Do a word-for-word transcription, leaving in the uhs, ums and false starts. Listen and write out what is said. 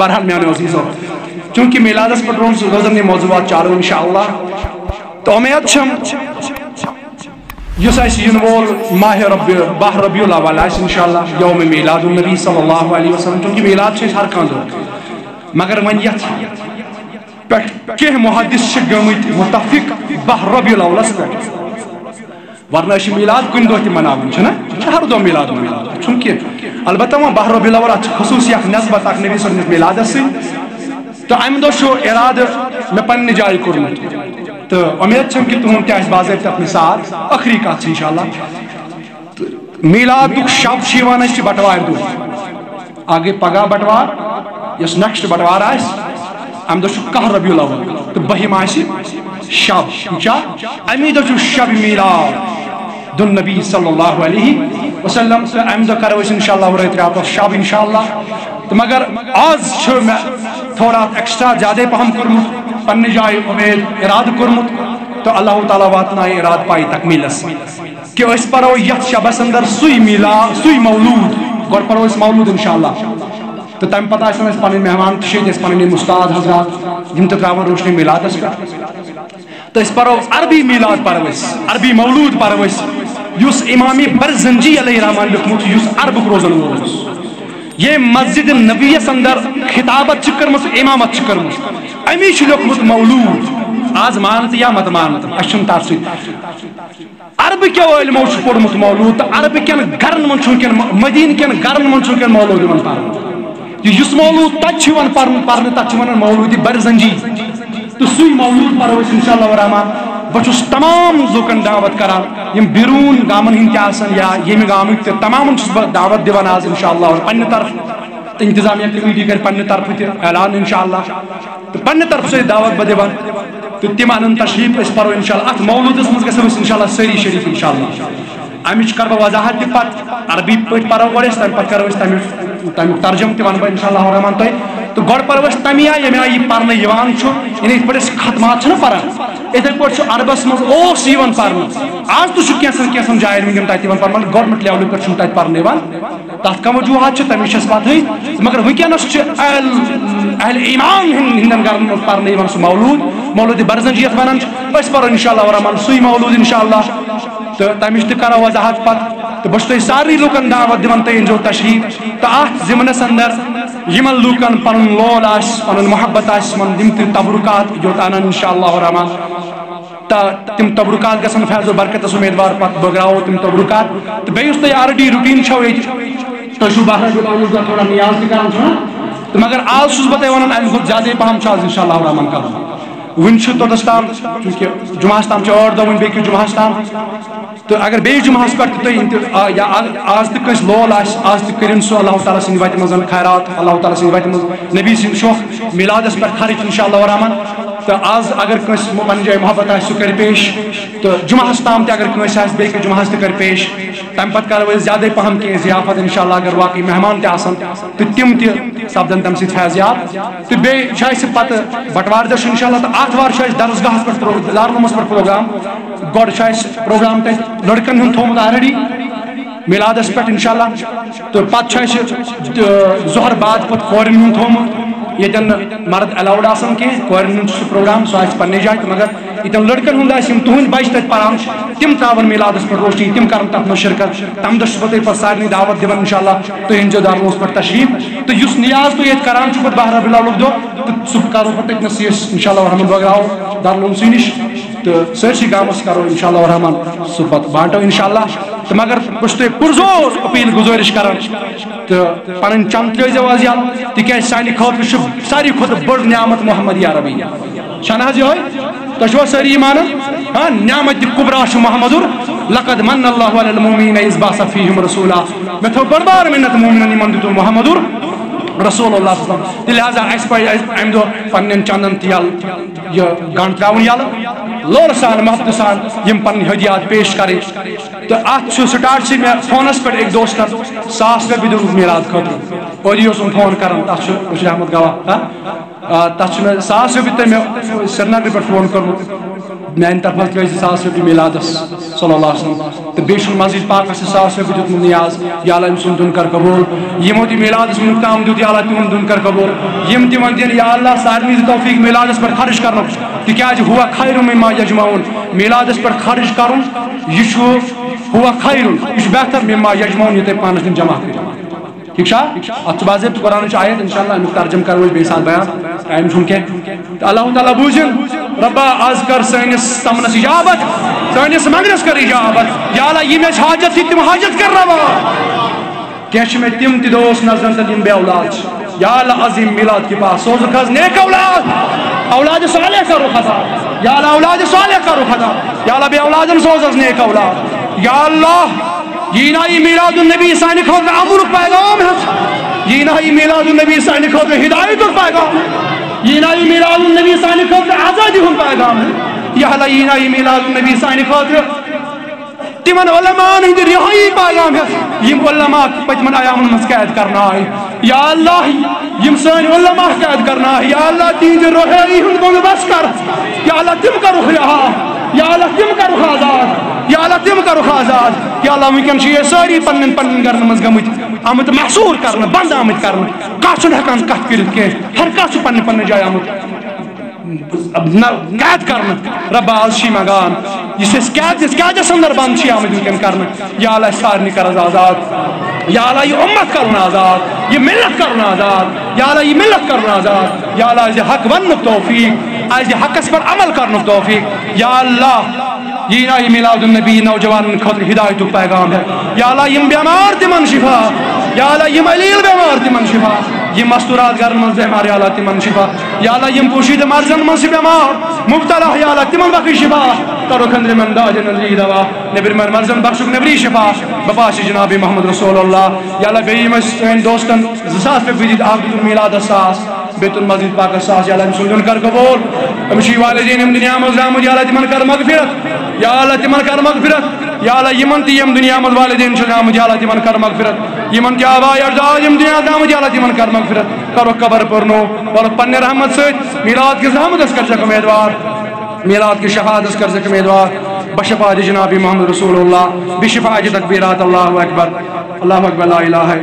بہرحال میانیو عزیزو، چونکہ میلادس پٮ۪ٹھ روز روزن یہ موضوعات چالو انشاءاللہ۔ تو امید چھم یُس اسہِ یِنہٕ وول ماہ ربیع، باہ ربیع الاول آسہِ انشاءاللہ یوم میلاد النبی صلی اللہ علیہ وسلم، چونکہ میلاد چھِ أسۍ ہر کانٛہہ دۄہ۔ مگر وۄنۍ یتھ پٮ۪ٹھ کینٛہہ محدث چھِ گٔمٕتۍ متفق باہ ربیع الاولس پٮ۪ٹھ، ورنہ أسۍ چھِ میلاد کُنہِ دۄہ تہِ مناوان، چھُنہ؟ أسۍ چھِ ہر دۄہ میلاد مناوان، چھُنہٕ کینٛہہ۔ البتہ وۄنۍ باہ ربیع الاول، اتھ چھِ خصوصی اکھ نسبت اکھ نبی صٲبنِس میلادس سۭتۍ۔ تہٕ امہِ دۄہ چھُ ارادٕ مےٚ پننہِ جایہِ کوٚرمُت۔ تہٕ امید چھم کہِ تُہُنٛد تہِ آسہِ باضٲبطہٕ اتھ نثار۔ ٲخری کتھ چھِ انشاءاللہ۔ تہٕ میلادُک شب چھُ یِوان اَسہِ بٹوارِ دۄہ۔ اکھ گٔے پگاہ بٹوار، یۄس نیکسٹ بٹوار آسہِ، امہِ دۄہ چھُ کاہ ربیع الاول تہٕ بٔہِم آسہِ شب۔ ٹھیٖک چھا؟ امی دۄہ چھُ شب میلاد النبی صلی اللہ علیہ وسلم، تہٕ امہِ دۄہ کرو أسۍ انشاءاللہ رٲتۍ راتس شب انشاءاللہ۔ تہٕ مگر آز چھُ مےٚ تھوڑا ایکسٹرا زیادے پہم کوٚرمُت، پننہِ جایہِ امید ارادٕ کوٚرمُت، تہٕ اللہ تعالیٰ واتنایہِ ارادٕ پایہِ تکمیلس، کہِ أسۍ پرو یتھ شبس اندر سُے میلاد، سُے مولود۔ گۄڈٕ پرو أسۍ مولود انشاءاللہ، تہٕ تمہِ پتہٕ آسن اسہِ پنٕنۍ مہمان تہِ چھِ ییٚتہِ، اسہِ پنٕنۍ یِم استاد حضرات، یِم تہِ تراون روشنی میلادس پٮ۪ٹھ۔ تہٕ أسۍ پرو عربی میلاد، پرو أسۍ عربی مولود، پرو أسۍ یُس امام برزنجی علیہ الرحمن لیوٚکھمُت چھُ، یُس عربُک روزن وول اوس۔ ییٚمۍ مسجد نبویس اندر خطابت چھِ کٔرمٕژ، امامت چھِ کٔرمٕژ، امی چھُ لیوٚکھمُت مولود۔ آز مان ژٕ یا مت مان ژٕ، اسہِ چھُنہٕ تتھ سۭتۍ۔ عربہٕ کیو علمو چھُ پوٚرمُت مولود، تہٕ عربہٕ کٮ۪ن گرن منٛز چھُ وٕنکٮ۪ن، مدیٖنہٕ کٮ۪ن گرن منٛز چھُ وٕنکٮ۪ن مولود یِوان پرنہٕ۔ یہِ یُس مولود تتہِ چھُ یِوان پرنہٕ، پرنہٕ، تتھ چھِ ونان مولود برزنجی۔ تہٕ سُے مولود پرو أسۍ انشاءاللہ الرحمن۔ بہٕ چھُس تمام لوٗکن دعوت کران، یِم بیروٗن گامن ہٕنٛدۍ تہِ آسن یا ییٚمہِ گامٕکۍ تہِ، تمامن چھُس بہٕ دعوت دِوان آز انشاءاللہ پننہِ طرفہٕ۔ تہٕ انتظامیہ کمیٹی کرِ پننہِ طرفہٕ تہِ اعلان انشاءاللہ۔ تہٕ پننہِ طرفہٕ چھِ أسۍ دعوت بہٕ دِوان۔ تہٕ تِم انن تشریف، أسۍ پرو انشاءاللہ۔ اتھ مولودس منٛز گژھو أسۍ انشاءاللہ سٲری شریٖک انشاءاللہ۔ امِچ کرٕ بہٕ وضاحت تہِ پتہٕ۔ عربی پٲٹھۍ پرو گۄڈٕ أسۍ، تمہِ پتہٕ کرو أسۍ تمیُک، تمیُک ترجمہٕ تہِ ونہٕ بہٕ انشاءاللہ الرحمن تۄہہِ۔ تہٕ گۄڈٕ پرو أسۍ تمی آیہِ، ییٚمہِ آیہِ یہِ پرنہٕ یِوان چھُ، یعنی یِتھ پٲٹھۍ أسۍ ختمات چھِنہ پران، یِتھے پٲٹھۍ چھُ عربس منٛز اوس یِوان پرنہٕ۔ آز تہِ چھُ کینٛژن کینٛژن جاین وٕنکیٚن تتہِ یِوان پرنہٕ، مگر گورمنٹ لیولہِ پٮ۪ٹھ چھُنہٕ تتہِ پرنہٕ یِوان۔ تتھ کانٛہہ وجوہات چھِ، تمِچ چھس پتہٕے، مگر وٕنکیٚنس چھِ اہل، اہل ایمان ہٕنٛدٮ۪ن گرن منٛز پرنہٕ یِوان سُہ مولود، مولود برزنجی یتھ ونان چھِ۔ أسۍ پرو انشاءاللہ الرحمن سُے مولود انشاءاللہ، تہٕ تمِچ تہِ کرو وضاحت پتہٕ۔ تہٕ بہٕ چھُس تۄہہِ سارنٕے لوٗکن دعوت دِوان، تُہۍ أنۍزیو تشریٖف۔ تہٕ اتھ ضمنس اندر یِمن لوٗکن پنُن لول آسہِ، پنُن محبت آسہِ، تِمن تِم تہِ تبرکات یوٚت انن انشاءاللہ الرحمن۔ تہٕ تِم تبرکات گژھن فیض و برکتس امیدوار، پتہٕ بٲگراوو تِم تبرکات۔ تہٕ بیٚیہِ یُس تۄہہِ آلریڈی روٹیٖن چھو ییٚتہِ، تُہۍ چھِو بہرحال یوٚت آمُت، تھوڑا نیاز تہِ کران چھُنہ؟ تہٕ مگر آز چھُس بہٕ تۄہہِ ونان، امہِ کھۄتہٕ زیادے پہم چھُ آز انشاءاللہ الرحمن کرُن۔ وُنہِ چھُ توٚتس تام، چونکہ جمعہس تام چھِ ٲٹھ دۄہ، وُنہِ بیٚکہِ جمعہس تام۔ تہٕ اگر بیٚیہِ جمعہس پٮ۪ٹھ تہِ تُہۍ یِم تہِ، آ، یا آ-، آز تہِ کٲنٛسہِ لول آسہِ، آز تہِ کٔرِن سُہ اللہ تعالیٰ سٕنٛدِ وتہِ منٛز خیرات، اللہ تعالیٰ سٕنٛدِ وتہِ منٛز نبی سٕنٛدِ شوق میلادس پٮ۪ٹھ خرٕچ انشاءاللہ الرحمن۔ تہٕ آز اگر کٲنٛسہِ پننہِ جایہِ محبت آسہِ، سُہ کرِ پیش۔ تہٕ جمعہس تام تہِ اگر کٲنٛسہِ آسہِ، بیٚیہِ کہِ جمعہس تہِ کرِ پیش۔ تمہِ پتہٕ کرو أسۍ زیادے پہم کینٛہہ ضیافت انشاءاللہ، اگر واقعی مہمان تہِ آسن تہٕ تِم تہِ سپدن تمہِ سۭتۍ فیض یاب۔ تہٕ بیٚیہِ چھُ اَسہِ پتہٕ بٹوارِ دۄہ چھُ انشاءاللہ، تہٕ آتھوار چھُ اَسہِ درسگاہس پٮ۪ٹھ پرو-، دارالعلومس پٮ۪ٹھ پروگرام۔ گۄڈٕ چھُ اَسہِ پروگرام تَتہِ لٔڑکن ہُنٛد تھوٚومُت آلریڈی میلادس پٮ۪ٹھ انشاءاللہ، تہٕ پتہٕ چھُ اَسہِ، تہٕ، ظہر بعد پتہٕ کورٮ۪ن ہُنٛد تھوٚومُت، ییٚتٮ۪ن نہٕ مرد الاؤڈ آسان کینٛہہ، کورٮ۪ن ہُنٛد چھُ سُہ پروگرام، سُہ آسہِ پننہِ جایہِ، تہٕ مگر ییٚتٮ۪ن لٔڑکن ہُنٛد آسہِ، یِم تُہنٛدۍ بچہِ تتہِ پران چھِ، تِم تراون میلادس پٮ۪ٹھ روشنی، تِم کرن تتھ منٛز شرکت۔ تمہِ دۄہ چھُس بہٕ تۄہہِ پتہٕ سارنٕے دعوت دِوان انشاءاللہ، تُہۍ أنۍزیو دارالعلومس پٮ۪ٹھ تشریٖف۔ تہٕ یُس نیاز تُہۍ ییٚتہِ کران چھِو پتہٕ باہ ربیع الاولُک دۄہ، تہٕ سُہ کرو پتہٕ تٔتنَسٕے أسۍ انشاءاللہ الرحمن بٲگراوو دارالعلوم سٕے نِش، تہٕ سٲرسٕے گامس کرو انشاءاللہ الرحمن سُہ پتہٕ بانٹو انشاءاللہ۔ تہٕ مگر بہٕ چھُس تۄہہِ پُرزور اپیل گُزٲرِش کران، تہٕ پنٕنۍ چند ترٲیزیو آز یَلہٕ، تِکیازِ سانہِ خٲطرٕ چھُ ساروی کھۄتہٕ بٔڑ نعمت محمد عربی۔ چھَنہٕ حظ یِہوٚے؟ تۄہہِ چھُوا سٲری ایٖمان؟ ہاں، نعمت کبریٰ چھُ محمدُر۔ لقد من اللہ علی المؤمنین اذ بعث فیہم رسولا۔ مےٚ تھٲو بٔڑ بار مِنت مومنن، یِمن دیُتُن محمدُر رسول اللہ صلی اللہ علیہ وسلم۔ تیٚلہِ لہذا اَسہِ پَزِ اَسہِ اَمہِ دۄہ پننٮ۪ن چندن تہِ یَلہٕ، یہِ گنٛڈ ترٛاوُن یَلہٕ، لولہٕ سان، محبتہٕ سان یِم پنٕنۍ ہدیات پیش کرٕنۍ۔ تہٕ اَتھ چھُ سٹارٹ چھِ مےٚ فونس پٮ۪ٹھ أکۍ دوستن ساس رۄپیہِ دیُتمُت میلاد خٲطرٕ۔ اورٕ یہِ اوسُم فون کران، تَتھ چھُ بشیر احمد گواہ، ہاں؟ آ، تَتھ چھُ مےٚ ساس رۄپیہِ تۄہہِ مےٚ سرینگرٕ پٮ۪ٹھ فون کوٚرمُت۔ میانہِ طرفہٕ ترٲے زٕ ساس رۄپیہِ میلادس صلی اللہ علیہ وسلم، تہٕ بیٚیہِ چھُ مسجد پاکس زٕ ساس رۄپیہِ دیُتمُت نیاز، یا اللہ أمۍ سُنٛد دیُن کر قبول۔ یِمو تہِ میلادس وُنیُک تام دیُت، یا اللہ تِہُنٛد دیُن کر قبول۔ یِم تہِ وۄنۍ دِن، یا اللہ سارنٕے دِ توفیق میلادس پٮ۪ٹھ خرٕچ کرنُک، تِکیازِ ہوا خیر مما یجمعون، میلادس پٮ۪ٹھ خرٕچ کرُن، یہِ چھُ ہوا خیر، یہِ چھُ بہتر مما یجمعون، یہِ تُہۍ پانس نِش جمع کٔرِو۔ ٹھیک چھا؟ اتھ چھُ باضٲبطہٕ قرآنٕچ آیت، انشاءاللہ امیُک ترجمہٕ کرو أسۍ بیٚیہِ ساتہٕ بیان، ٹائم چھُنہٕ کینٛہہ۔ تہٕ اللہ تعالیٰ بوٗزِن، رۄبا از کر سٲنِس تمنس اجابت، سٲنِس منگنس کر اجابت۔ یا اللہ، یِم اَسہِ حاجت چھِ، تِم حاجت کر روا۔ کینٛہہ چھِ مےٚ تِم تہِ دوس نظرن تل یِم بے اولاد چھِ۔ یا اللہ، عظیم میلاد کے پاس سوزُکھ حظ نیک اولاد، اولاد صالح کرُکھ عطا۔ یا اللہ، اولاد صالح کرُکھ عطا۔ یا اللہ، بے اولادن سوز حظ نیک اولاد۔ یا اللہ، یہِ نہ یہِ میلاد النبی سانہِ خٲطرٕ امنُک پیغام ہیٚتھ۔ یہِ نہ یہِ میلاد النبی سانہِ خٲطرٕ ہدایتُک پیغام۔ یہِ نہ یہِ میلاد النبی سانہِ خٲطرٕ آزادی ہُنٛد پیغام ہیٚتھ۔ یا اللہ، یہِ نہ یہِ میلاد النبی سانہِ خٲطرٕ تِمن علماءن ہٕنٛدِ رہٲیی پیغام ہیٚتھ، یِم علماء پٔتمٮ۪ن ایامن منٛز قید کرنہٕ آے۔ یا اللہ، یِم سٲنۍ علماء قید کرنہٕ آے، یا اللہ، تِہنٛدِ رہٲیی ہُنٛد بندوبست کر۔ یا اللہ، تِم کرُکھ رہا۔ یا اللہ، تِم کرُکھ آزاد۔ یا اللہ، تِم کرُکھ آزاد۔ یا اللہ، وٕنکیٚن چھِ یہِ سٲری پننٮ۪ن پننٮ۪ن گرن منٛز گٔمٕتۍ، آمٕتۍ محصوٗر کرنہٕ، بنٛد آمٕتۍ کرنہٕ۔ کانٛہہ چھُنہٕ ہٮ۪کان کتھ کٔرِتھ کینٛہہ۔ ہر کانٛہہ چھُ پننہِ پننہِ جایہِ آمُت نہ قید کرنہٕ۔ رۄبا، از چھِ منگان، یُس أسۍ قید، یُس قیدس اندر بند چھِ آمٕتۍ وٕنکیٚن کرنہٕ، یا اللہ، اَسہِ سارنٕے کر از آزاد۔ یا اللہ، یہِ اُمت کرُن آزاد، یہِ ملت کرُن آزاد۔ یا اللہ، یہِ ملت کرُن آزاد۔ یا اللہ، اَسہِ دِ حق وننُک توفیق، اَسہِ دِ حقس پٮ۪ٹھ عمل کرنُک توفیق۔ یا اللہ، یہِ نہ یہِ میلاد النبی نوجوانن خٲطرٕ ہدایتُک پیغام ہے۔ یا اللہ، یِم بیمار تِمن شفا۔ یا اللہ، یِم علیل بیمار تِمن شفا۔ یِم مستورات گرن منٛز بیمار، یا اللہ، تِمن شفا۔ یا اللہ، یِم پوشیدٕ مرضن منٛز چھِ بیمار مبتلا، یا اللہ، تِمن بخش شفا۔ کرو کھندرِ من داجن نظری دوا، نیبرمن مرضن بخشُک نیبری شفا۔ بپاش جناب محمد رسول اللہ۔ یا اللہ، بیٚیہِ یِم اَسہِ سٲنۍ دوستن زٕ ساس رۄپیہِ دِتۍ، اکھ دیُتُن میلادس ساس، بیٚیہِ تُل مسجد پاکس ساس، یا اللہ، أمۍ سُنٛد دیُن کر قبول۔ أمِس چھِ والدین یِم دُنیا منٛز درٛامٕتۍ، یا اللہ، تِمن کر مغفرت۔ یا اللہ، تِمن کر مغفرت۔ یا اللہ، یِمن تہِ یِم دُنیا منٛز والدین چھِ درٛامٕتۍ، یا اللہ، تِمن کر مغفرت۔ یِمن تہِ آباء اجداد یِم دُنیا درٛامٕتۍ، یا اللہ، تِمن کر مغفرت۔ کرُکھ قبر پُرنو، کرُکھ پننہِ رحمت سۭتۍ میلاد کِس زحمتس کر ژےٚ اُمیدوار۔ میلاد کِس شفاعتس کر ژےٚ اُمیدوار۔ بشفاعت جناب محمد رسول اللہ، بشفاعت تکبیرات اللہ اکبر، اللہ اکبر، لا الہ